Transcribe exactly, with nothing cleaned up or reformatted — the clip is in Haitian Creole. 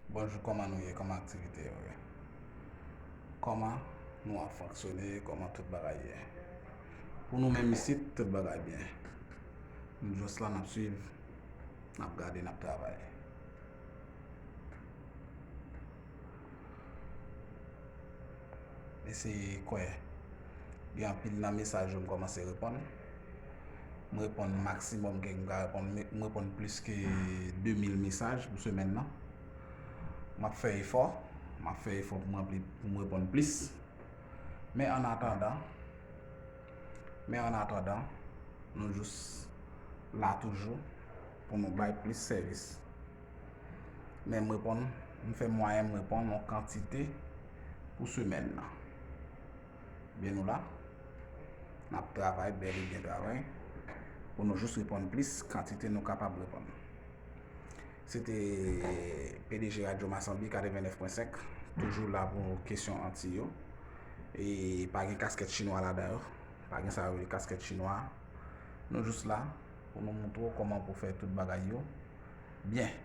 Bonjou, kòman nou ye? Kòman aktivite yo ye? Kòman nou ap fonksyone? Kòman tout bagay ye? Pou nou menm isit, tout bagay byen. Nou jis la, n ap swiv, n ap gade, n ap travay. Eseye kwè. Gen anpil nan mesaj yo m kòmanse reponn. M reponn maksimòm ke m ka reponn. M reponn plis ke de mil mesaj pou semèn nan. M ap fè efò. M ap fè efò pou m ranpli, pou m reponn plis. Men an atandan, men an atandan, nou jis la toujou pou nou bay plis sèvis. Men m reponn, m fè mwayen m reponn yon kantite pou semèn nan. Byen nou la, n ap travay, bèl e byen travay, pou nou jis reponn plis kantite nou kapab reponn. Se te P D G Radyo Masanbi katrevennnèf pwen senk, toujou la pou kesyon Antiy yo. E pa gen kaskèt chinwa ladan yo. Pa gen sa yo rele kaskèt chinwa. Nou jis la pou nou montre w kòman pou fè tout bagay yo byen.